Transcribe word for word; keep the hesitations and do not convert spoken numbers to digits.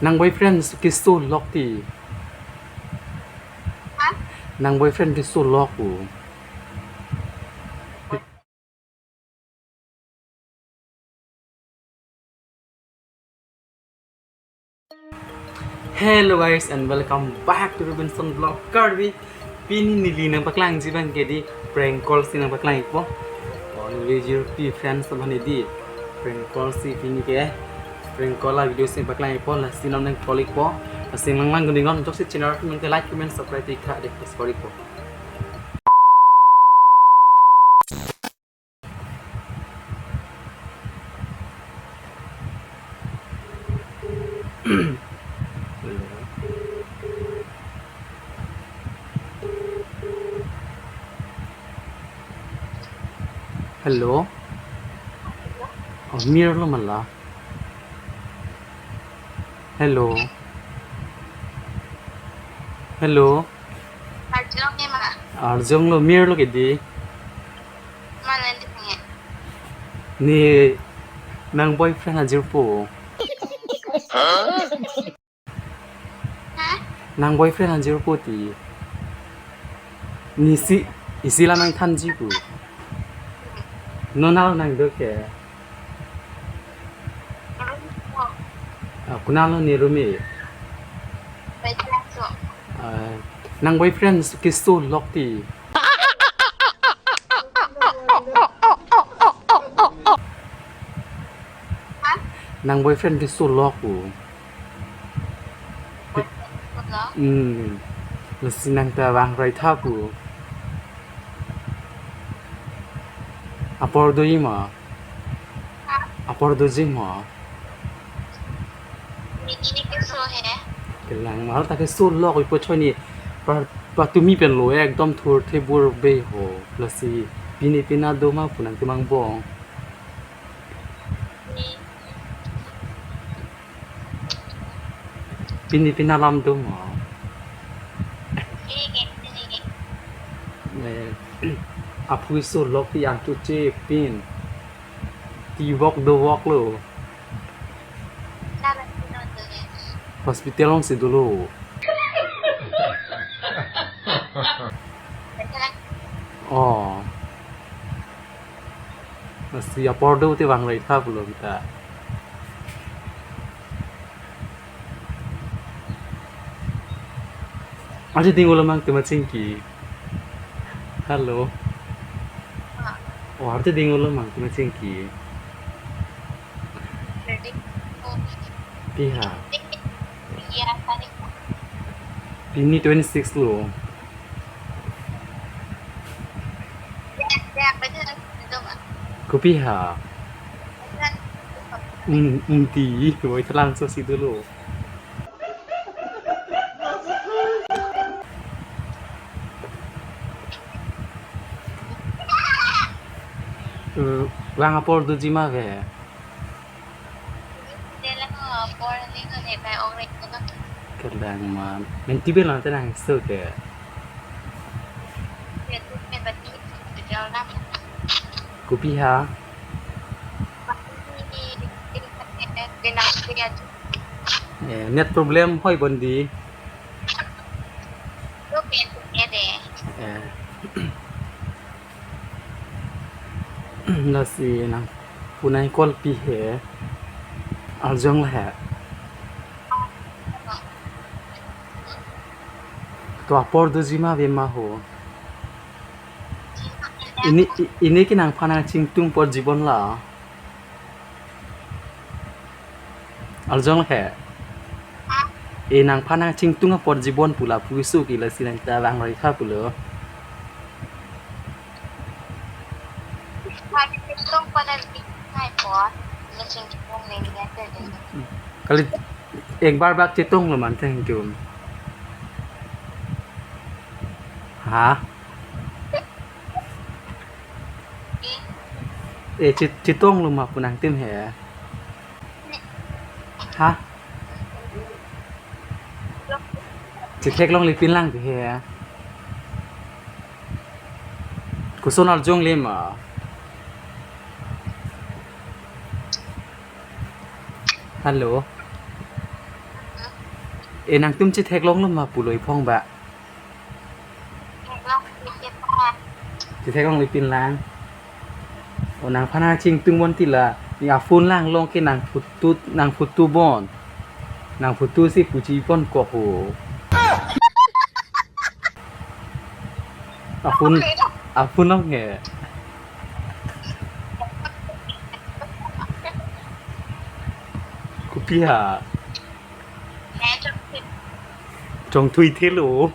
Nang boyfriend keso lok ti. Ha? Nang boyfriend keso lok o. Hello guys and welcome back to Robinson Vlog Karbi. Pini neli nangpaklangji abang ke di prank call si nangpaklang ikpo. Always your P friends abang di prank call si pini ke prank call a-video si nangpaklang ikpo, lasi non nang call ikpo. Lasi nang lang guning on jok si channel nang like, comment, subscribe ikha de, please call ikpo. Hello. Oh, mir lo mala. Hello. Hello. Arjong ni ma. Arjong lo, mir lo ke di. Mana di ni? Ni nang boyfriend ajirpo. Ha? Nang boyfriend ajirpo ti. Ni si, isi la nangthanji pu. Non alo nangdo ke. Ah, konat lo ni roommate? Baik lang so. Ah, nang boyfriend keso lok ti. Ha? Nang boyfriend keso lok o. Boyfriend keso lok? Hmm. Lasi nang ta vangraitha pu. Apor doji ma? Ha? Apor doji ma? Neli ni keso he. Kelang mal ta keso lok ipo choi ni. Pa, patumi pen lo ekdom thurthe bor be ho. Lasi pini pina do ma pu nangtum angbong. Ni. Pini pina lam do ma? Ni ke, ni ke. Eh, aphu keso lok ti angthu che pin. Ti vok do vok lo. Hospital along si dolo. Oh. Lasi apor do te vangraitha pulo kita. Arti ding ulo mang tema chingki. Hello. Oh, arti ding ulo mang tema chingki. Piha. Pini twenty six lo. Kopi ha? Um, um, ti, wai telang so si dolo. Eh, vang apor doji ma ve? Kelang ma. Menti be lang tenang so ke. Kopi ha? Eh, net problem hoi bondi. Eh. Lasi nang punai call pi he. Arjong la he. To apor doji ma ve ma ho. Ini, i-, ini ke nangphan nangchingtung apor jibon la. Arjong la he. E nangphan nangchingtung apor jibon pu la pusu ke lasi nang ta vangraitha pulo. Kali ek bar bak chetong lo man thank you. Ha? Eh, chet-, chetong lo ma pu nangtum he. Ha? Chetheklongle pin lang ke he. Koson arjong le ma. Hello. E, nangtum chetheklonglo ma pulo iphong ba? Chetheklonglo pin lang. O, nangphan chingtung bon ti la. Ni aphone lang long ke nang photo, nang photo bon. Nang photo si puji pon kok ho. Aphone, aphone long he. Kopi ha. Chongthui thelo.